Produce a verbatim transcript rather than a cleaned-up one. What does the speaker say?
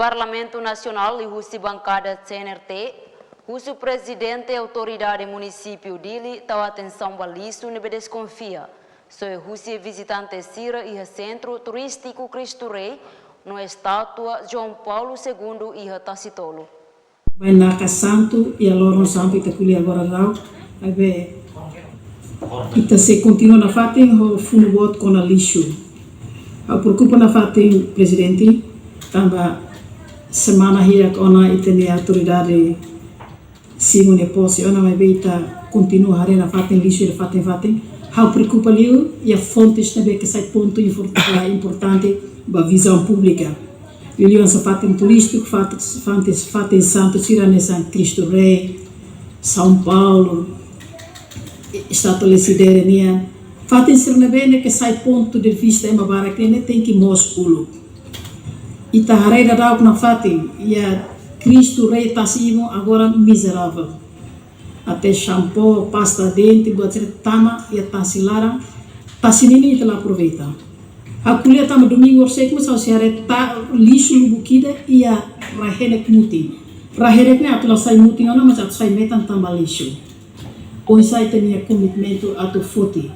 Parlamentu Nasionál liuhusi bankada C N R T husu Prezidente Autoridade Munisípiu Dili tau atensaun ba lixu ne'ebé deskonfia soe husi vizitante sira iha Sentru Turístiku Cristo Rei no estátua João Paulo Segundo iha Tasitolu. Bainaka santu, iha loron santu ita ko'alia agora daudaun, maibé ita sei kontinua nafatin ho funu boot kona lixu. Ha'u preokupa nafatin, Prezidente, tanba semana hirak ona ita-nia autoridade simu nia pose ona, maibé ita kontinua haree nafatin lixu iha fatin-fatin. Ha'u preokupa liu iha fontes ne'ebé ke sai pontu infor-, eh, importante ba vizaun públika. Liuliu hanesan fatin turístiku, fatin, fatin, fatin santu sira hanesan Cristo Rei, São Paulo, estátua Lecidere nian. Fatin sira ne'ebé ne'e ke sai pontu de vista ema barak ne'e, ne'e tenke moos uluk. Ita haree daudauk nafatin, iha Cristo Rei tasi ibun agora mizeravel. Até shampoo, pasta dente, buat sira tama iha tasi laran, tasi ninin ita la aproveita. Ha'u ko'alia tanba domingu horisehik mós ha'u sei haree ta lixu lubuk ida iha rai-henek mutin. Rai-henek ne'e atu la sai mutin ona, mas atu sai metan tanba lixu. Oinsá ita-nia komitmentu atu foti.